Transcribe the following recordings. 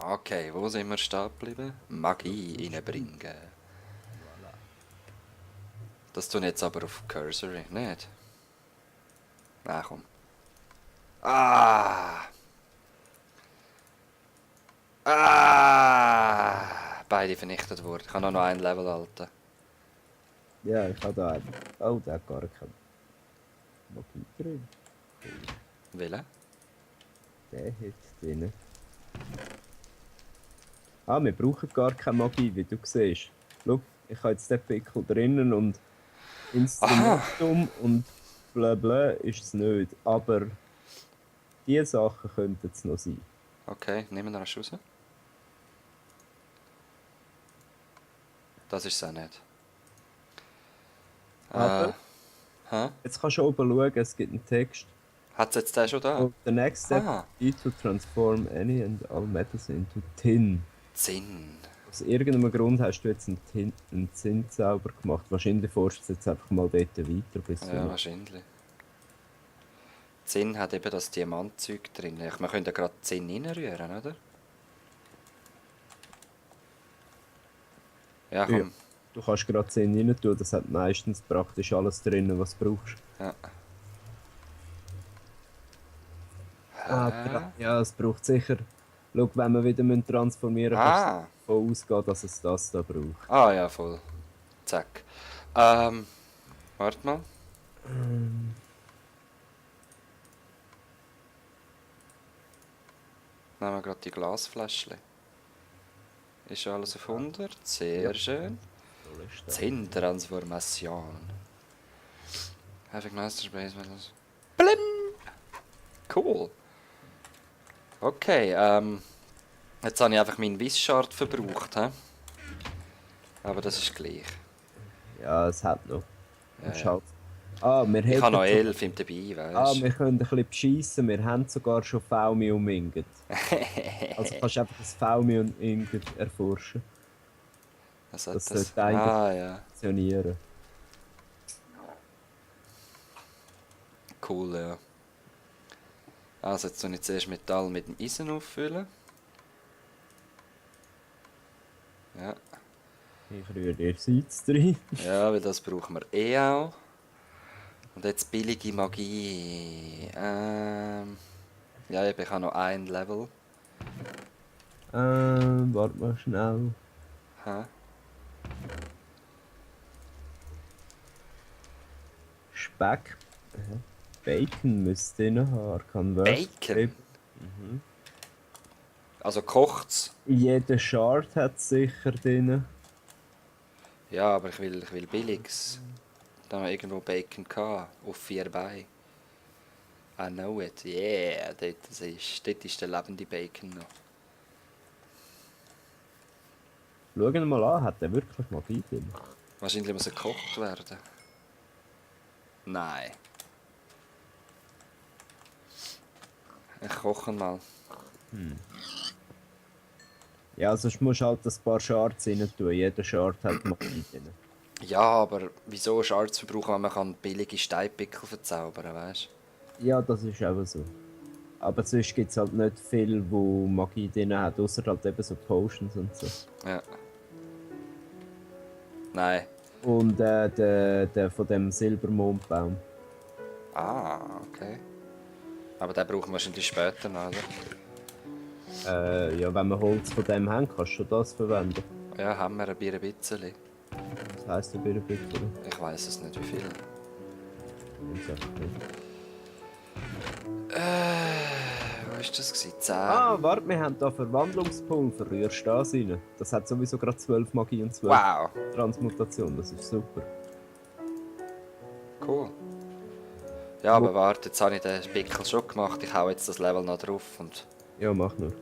Okay, wo sind wir stehen geblieben? Magie reinbringen. Das tun jetzt aber auf Cursory, nicht? Na komm. Ah! Ah! Beide vernichtet worden. Ich kann noch ein Level halten. Ja, ich habe da einen. Oh, der hat gar keinen Magie drin. Welchen? Der hat drin. Ah, wir brauchen gar keine Magie, wie du siehst. Schau, ich habe jetzt den Pickel drinnen und Aha! Instrumentum und bla bla ist es nicht. Aber diese Sachen könnten es noch sein. Okay, nehmen wir raus. Das ist es auch nicht. Aber Hä? jetzt kannst du oben schauen, es gibt einen Text. Hat es jetzt den schon da? So, the next step Ah! is to transform any and all metals into tin. Zinn. Aus irgendeinem Grund hast du jetzt einen Zinszauber gemacht. Wahrscheinlich forschst du jetzt einfach mal dort weiter, bis du Ja, noch... wahrscheinlich. Zinn hat eben das Diamantzeug drin. Wir können da gerade Zinn reinrühren, oder? Ja, Ja. komm. Du kannst gerade 10 rein tun, das hat meistens praktisch alles drin, was du brauchst. Ja. Ja, es braucht sicher... Schau, wenn wir wieder transformieren müssen, kannst du Ah! davon ausgehen, dass es das da braucht. Ah ja, voll. Zack. Warte mal. Nehmen wir gerade die Glasfläschchen. Ist schon alles auf 100? Sehr Ja. schön. Soll ich da? Zinntransformation. Having Master Space Metals. Blim! Cool. Okay, jetzt habe ich einfach meinen Wisshard verbraucht, hä? Aber das ist gleich. Ja, es hat noch. Ja, Ist ja. halt... Ah, wir Ich habe noch hätten 11 dabei, Ah, weißt wir können ein bisschen beschissen. Wir haben sogar schon Pfaumium-Ingot. Also kannst du einfach das Pfaumium-Ingot erforschen. Was hat Das das? sollte eigentlich Ah ja, funktionieren. cool, ja. Also jetzt tue ich zuerst Metall mit dem Eisen auffüllen. Ja, Ich rühre dir Salz rein. ja, weil das brauchen wir eh auch. Und jetzt billige Magie. Ja, eben, ich habe noch ein Level. Warte mal schnell. Hä? Speck. Bacon müsste drin haben. Bacon? Also kocht's? Jeder Shard hat sicher drin. Ja, aber ich will billiges. Da haben wir irgendwo Bacon gehabt, auf 4 Beinen. I know it, yeah, dort ist der lebende Bacon noch. Schau ihn mal an, hat der wirklich Magie drin? Wahrscheinlich muss er gekocht werden. Nein. Ich koche ihn mal. Ja, sonst musst du halt ein paar Shards rein tun. Jeder Shard hat Magie drin. Ja, aber wieso Shards verbrauchen, wenn man kann billige Steinpickel verzaubern, weißt Ja, das ist auch so. Aber sonst gibt es halt nicht viel, wo Magie drin hat, außer halt eben so Potions und so. du? Ja. Nein. Und der von dem Silbermondbaum. Ah, okay. Aber den brauchen wir wahrscheinlich später noch, oder? Ja, wenn wir Holz von dem haben, kannst du schon das verwenden. Ja, haben wir ein bisschen. Das heisst du ein bisschen? Ich weiß es nicht, wie viel. Ich weiß einfach nicht. Wo ist das gewesen? 10. Ah, warte, wir haben da Verwandlungspulver. Rührst du das rein? Das hat sowieso gerade 12 Magie und 12 Wow, Transmutation. Das ist super. cool. Ja, aber warte, jetzt habe ich den Pickel schon gemacht. Ich hau jetzt das Level noch drauf und... Ja, mach nur.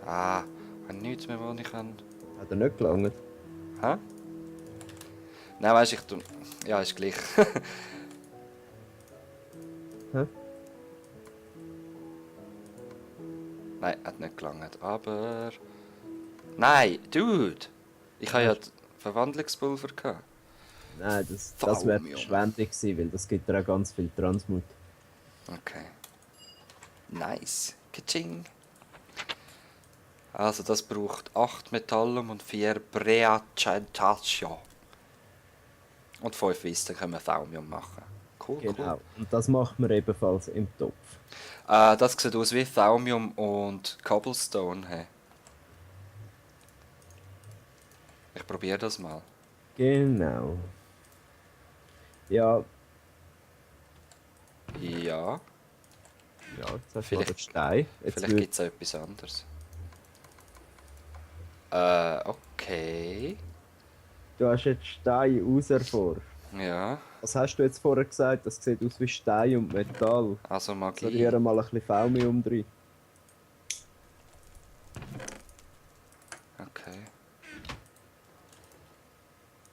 Ah, ich habe nichts mehr, was ich kann. Hat er nicht gelangt? Hä? Nein, weißt du, ich tu... Ja, ist gleich. Hä? Nein, hat nicht gelangt, aber... Nein, Dude! Ich habe ja Verwandlungspulver gehabt. Nein, das wäre Pfaumium. verschwendet gewesen, weil das gibt dir auch ganz viel Transmut. Okay. Nice. Kaching. Also das braucht 8 Metallum und 4 Breacentaccio. Und 5 Weiss, dann können wir Thaumium machen. Cool, Genau. Und das macht man ebenfalls im Topf. cool. Das sieht aus wie Thaumium und Cobblestone. Hey. Ich probiere das mal. Genau. Ja, Ja, ja, jetzt hast du mal Vielleicht- den Stein. Jetzt vielleicht wird, gibt es auch etwas anderes. Okay. du hast jetzt Stein auserforscht. Ja, Was hast du jetzt vorher gesagt? Das sieht aus wie Stein und Metall. also Magie. Rühren mal ein bisschen Pfaumium drin. Okay.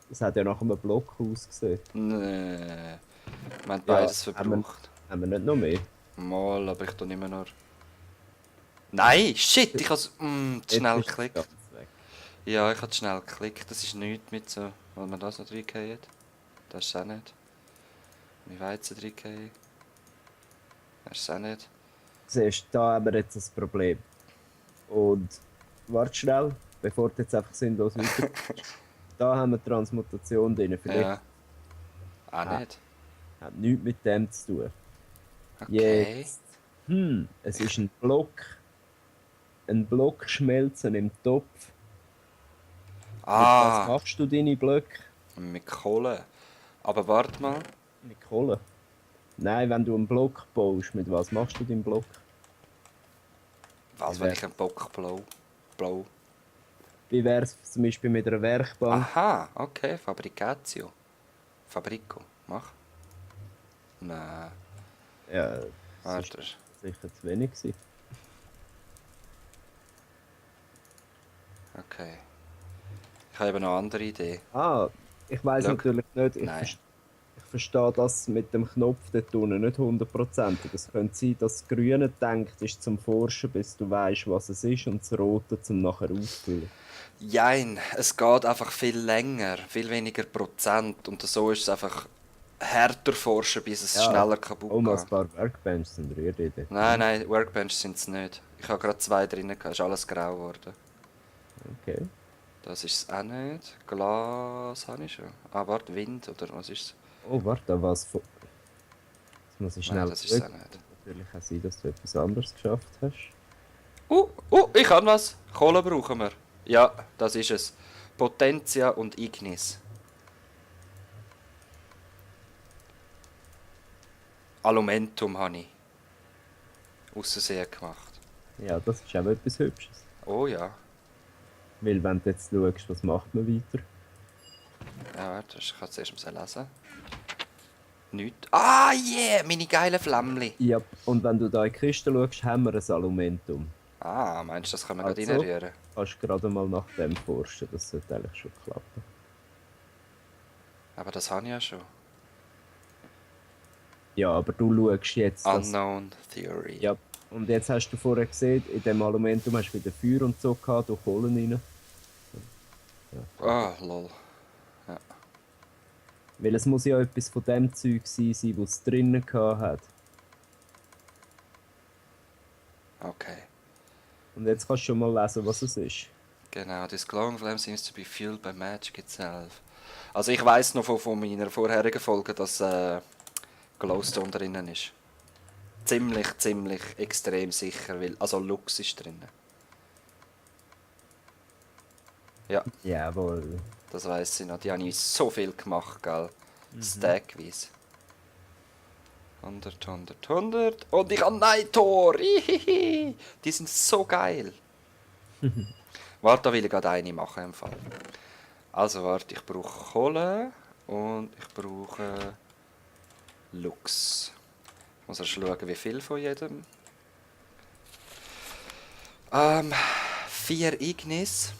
Das hat ja nach einem Block ausgesehen. Nee. Wir haben beides haben verbraucht. Haben wir nicht noch mehr? Mal, aber ich tue nicht mehr nur. Nein, shit, ich habe Jetzt schnell ist es geklickt. ganz weg. Ja, ich habe schnell geklickt. Das ist nichts mit so. Wollen wir das noch reingehen? Das ist es auch nicht. Mein Weizen reingehen. Das ist es auch nicht. Siehst du, da haben wir jetzt ein Problem. Und warte schnell, bevor du jetzt einfach sinnlos weiter. Da haben wir Transmutation drin. Vielleicht Ja. Auch Ah. nicht. hat nichts mit dem zu tun. Okay. Jetzt. Es ist ein Block. Ein Block schmelzen im Topf. Mit was Ah, machst du deine Blöcke? mit Kohle. Aber warte mal. Mit Kohle. Nein, wenn du einen Block baust, mit was machst du deinen Block? Was, wenn ich einen Bock blau? Wie wäre es zum Beispiel mit einer Werkbank? Aha, okay. Fabricatio. Fabrico. Mach. Nein, Ja, das warte. ist sicher zu wenig gewesen. Okay. Ich habe eben noch eine andere Idee. Ah, ich weiß Schau. natürlich nicht. Nein. Ich verstehe das mit dem Knopf dort unten nicht 100%. Es könnte sein, dass das Grüne denkt, ist zum Forschen, bis du weißt, was es ist, und das Rote zum nachher ausfüllen. Jein, es geht einfach viel länger, viel weniger Prozent. Und so ist es einfach härter forschen, bis es Ja. schneller kaputt Oh, ein geht. paar Workbenches sind Rührrede. Nein, Workbench sind es nicht. Ich habe gerade 2 drin gehabt, ist alles grau geworden. Okay. Das ist es auch nicht. Glas habe ich schon. Ah, warte, Wind oder was ist es? Oh, warte, was von. Jetzt muss ich schnell. Nein, das ist es auch schauen. nicht. Natürlich kann sein, dass du etwas anderes geschafft hast. Ich kann was. Kohle brauchen wir. Ja, das ist es. Potentia und Ignis. Alumentum habe ich. Aussehen gemacht. Ja, das ist auch etwas Hübsches. Oh ja. Weil, wenn du jetzt schaust, was macht man weiter? Ja, warte, ich kann zuerst mal lesen. Nichts. Ah, yeah, meine geilen Flämmchen. Ja, und wenn du da in die Kiste schaust, haben wir ein Alumentum. Ah, meinst du, das können wir gerade Also? reinrühren? Kannst gerade mal nach dem forschen, das sollte eigentlich schon klappen. Aber das habe ich ja schon. Ja, aber du schaust jetzt. Unknown Theory. Ja, und jetzt hast du vorher gesehen, in dem Alumentum hast du wieder Feuer und so gehabt, durch Kohlen rein. Ah, lol. Weil es muss ja etwas von dem Zeug sein, was es drinnen gehabt hat. Okay. Und jetzt kannst du schon mal lesen, was es ist. Genau, this glowing flame seems to be fueled by magic itself. Also ich weiss noch von meiner vorherigen Folge, dass Glowstone drinnen ist. Ziemlich extrem sicher, weil also Lux ist drinnen. Ja, Jawohl. das weiss ich noch. Die habe ich so viel gemacht, gell? Stackweise. 100. Und ich habe Nightor! Hihihi. Die sind so geil. Warte, da will ich gerade eine machen im Fall. Also warte, ich brauche Kohle und ich brauche Lux. Ich muss erst schauen, wie viel von jedem. 4 Ignis,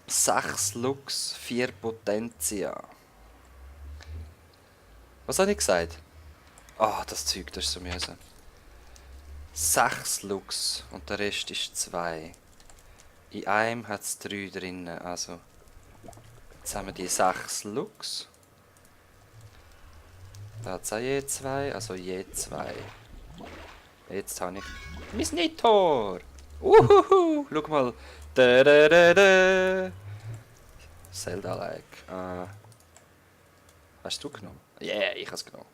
6 Lux, 4 Potentia. Was habe ich gesagt? Ah, das Zeug, das ist so mühsam. 6 Lux und der Rest ist 2. In einem hat es 3 drin, also jetzt haben wir die 6 Lux. Da hat es auch je 2, also je 2. Jetzt habe ich mein Nidhorn. Schau mal. Da, da, da, da. Zelda-like. Hast du genommen? Yeah, ich habe es genommen.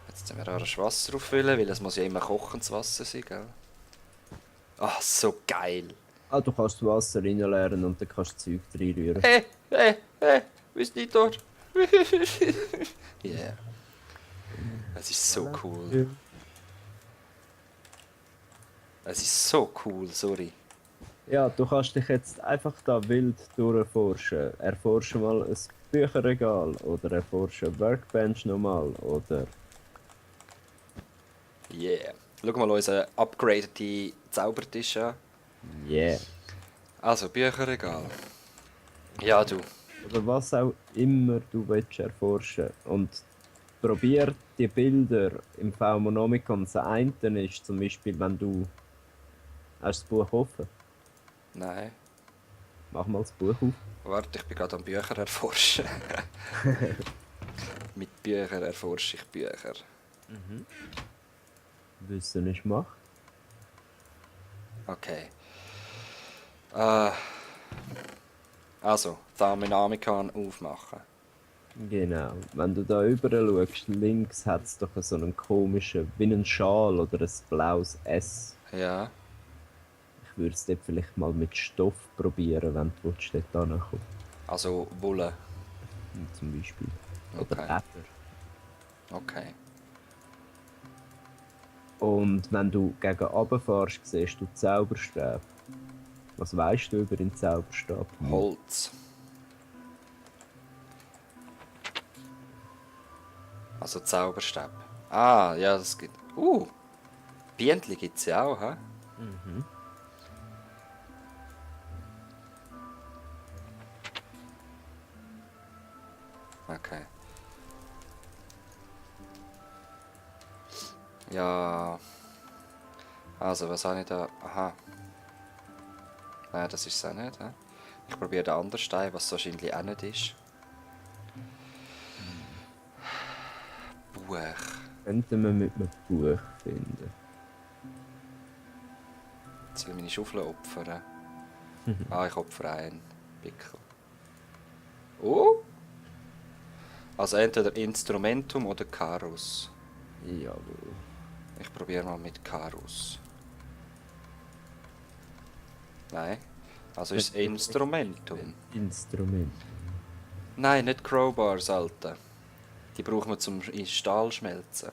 Jetzt müssen wir auch Wasser auffüllen, weil es muss ja immer kochendes Wasser sein, gell? Ah, so geil. Ah, du kannst das Wasser reinleeren und dann kannst du Zeug reinrühren. Bist nicht dort? Yeah. Es ist so cool. Es ist so cool, sorry. Ja, du kannst dich jetzt einfach da wild durchforschen. Erforsche mal ein Bücherregal oder erforsche eine Workbench nochmal oder... Yeah. Schau mal unseren upgradeten Zaubertisch an. Yeah. Also, Bücherregal. Ja, du. Oder was auch immer du willst erforschen. Und probier die Bilder im Phaumonomicon. Das eine ist zum Beispiel, wenn du... Hast du das Buch offen? Nein. Mach mal das Buch auf. Warte, ich bin gerade am Bücher erforschen. Mit Büchern erforsche ich Bücher. Wissen ist Macht. Okay. Also, Thermodynamikon aufmachen. Genau. Wenn du da rüber schaust, links hat es doch so einen komischen, wie einen Schal oder ein blaues S. Ja. Ich würde es dort vielleicht mal mit Stoff probieren, wenn du dort hinkommen. Also Wolle. Zum Beispiel. Oder Okay. Leder. Okay. Und wenn du gegen runter fährst, siehst du Zauberstab. Was weißt du über den Zauberstab? Holz. Also Zauberstab. Ah, ja, das gibt... Bientli gibt es ja auch, hä? Mhm. Okay. Ja... Also, was habe ich da... Aha. Nein, das ist es auch nicht, hä? Ich probiere den anderen Stein, was es wahrscheinlich auch nicht ist. Buch. Könnten wir mit einem Buch finden. Jetzt will ich meine Schaufel opfern. Ich opfere einen Pickel. Also entweder Instrumentum oder Karus. Jawohl. Ich probiere mal mit Karus. Nein. Also ist es Instrumentum. Instrument. Nein, nicht Crowbars, Alter. Die brauchen wir zum in Stahl schmelzen.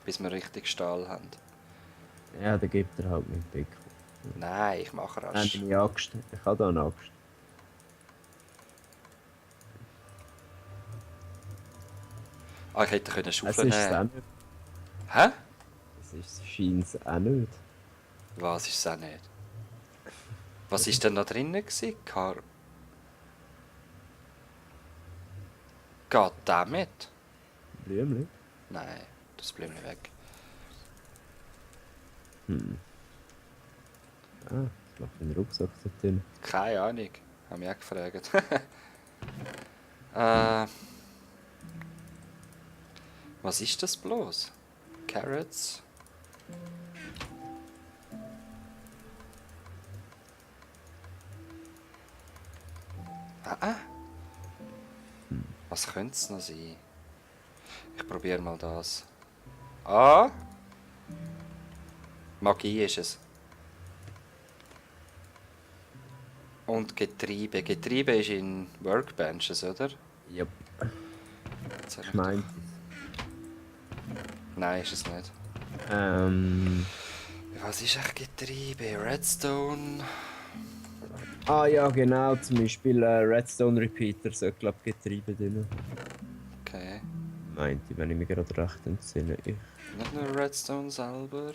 Bis wir richtig Stahl haben. Ja, dann gibt er halt mit Pickel. Nein, ich mache Nein, rasch. meine Axt. Ich habe da eine Axt. Ich hätte eine Es Schaufel ist es auch nehmen. nicht. Hä? Es ist scheint auch nicht. Was ist es auch nicht? Was ist denn da drinnen gewesen? Goddammit. Blümchen? Nein, das Blümchen weg. Ah, was macht mein Rucksack da drin? Keine Ahnung. Haben mich auch gefragt. Was ist das bloß? Carrots? Was könnte es noch sein? Ich probiere mal das. Magie ist es. Und Getriebe. Getriebe ist in Workbenches, oder? Ja, Jetzt habe ich meine. Nein, ist es nicht. Was ist echt Getriebe? Redstone? Ah ja, genau, zum Beispiel Redstone Repeater, so glaube ich Getriebe drin. Okay. Meinte ich, wenn ich mich gerade recht entsinne. Nicht nur Redstone selber.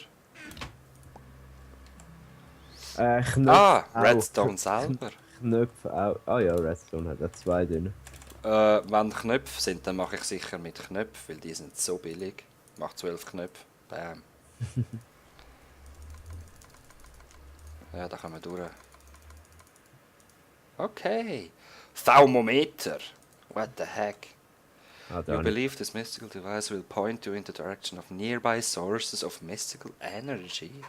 Knöpfe auch. Redstone selber. Knöpfe auch. Ah ja, Redstone hat auch zwei drin. Wenn Knöpfe sind, dann mache ich sicher mit Knöpfen, weil die sind so billig. Ich mache 12 Knöpfe. Bam. Ja, da kommen wir durch. Okay. Thermometer. What the heck? Ah, da You habe ich. believe this mystical device will point you in the direction of nearby sources of mystical energy.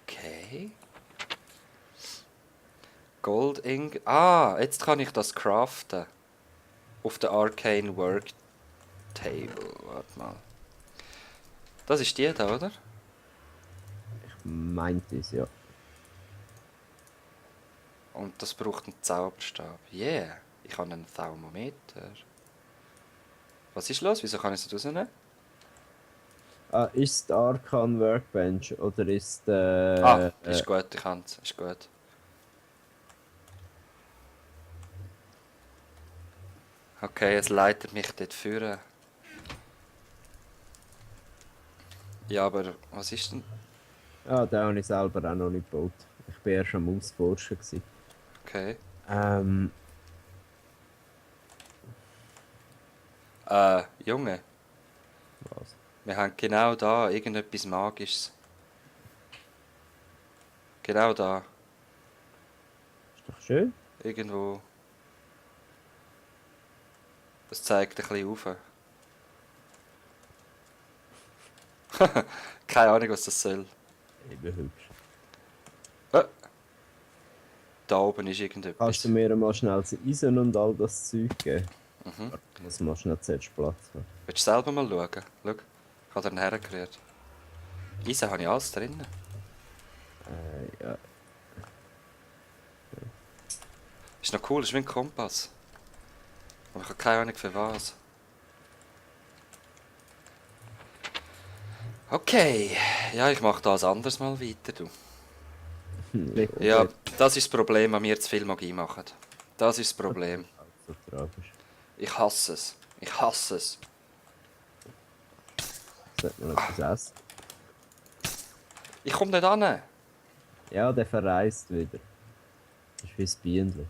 Okay. Gold Ink. Ah, jetzt kann ich das craften. Auf der Arcane Work Table. Warte mal. Das ist die da, oder? Meint es, ja. Und das braucht einen Zauberstab. Yeah. Ich habe einen Thermometer. Was ist los? Wieso kann ich es nicht rausnehmen? Ah, ist die Arcan Workbench oder ist Ist gut, ich kann es. Ist gut. Okay, es leitet mich dort führen. Ja, aber was ist denn? Ah, den habe ich selber auch noch nicht gebaut. Ich war erst am Ausforschen. Gewesen. Okay. Ähm, Junge, was? wir haben genau da irgendetwas Magisches. Genau da. Ist doch schön. Irgendwo. Das zeigt ein bisschen auf. Keine Ahnung, was das soll. Eben hübsch. Da oben ist Kannst irgendetwas. du mir mal schnell das Eisen und all das Zeug geben? Mhm. Ich muss mal schnell zuerst Platz haben. Willst du selber mal schauen? Schau, ich habe dir hergerührt. Eisen habe ich alles drin. Ja. Ist noch cool, ist wie ein Kompass. Aber ich habe keine Ahnung für was. Okay, ja, ich mache das anders mal weiter, du. Ja, das ist das Problem, wenn wir zu viel Magie machen. Das ist das Problem. So tragisch. Ich hasse es. Ich hasse es. Sollte man etwas essen? Ich komme nicht an. Ja, der verreist wieder. Das ist wie das Bienen.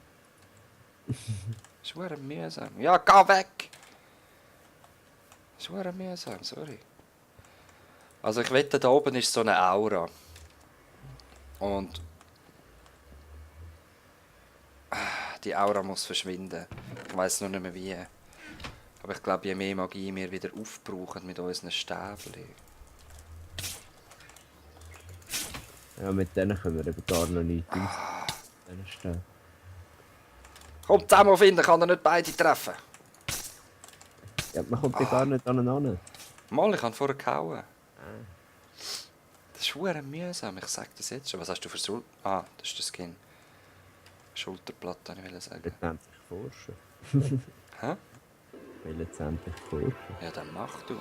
Ist verdammt mühsam. Ja, geh weg! Ist verdammt mühsam, sorry. Also ich wette, da oben ist so eine Aura. Und die Aura muss verschwinden. Ich weiß noch nicht mehr wie. Aber ich glaube, je mehr Magie wir wieder aufbrauchen mit unseren Stäbchen. Ja, mit denen können wir eben gar noch nicht aus. Denen stehen. Komm, zusammenfinden, kann er nicht beide treffen. Ja, man kommt ja gar nicht aneinander. Mal, ich habe vorher gehauen. Das ist verdammt mühsam, ich sage das jetzt schon. Was hast du für Schulter? Ah, das ist der Skin. Schulterplatte, wollte ich sagen. Letztendlich forschen. Hä? Will letztendlich forschen. Ja, dann mach du.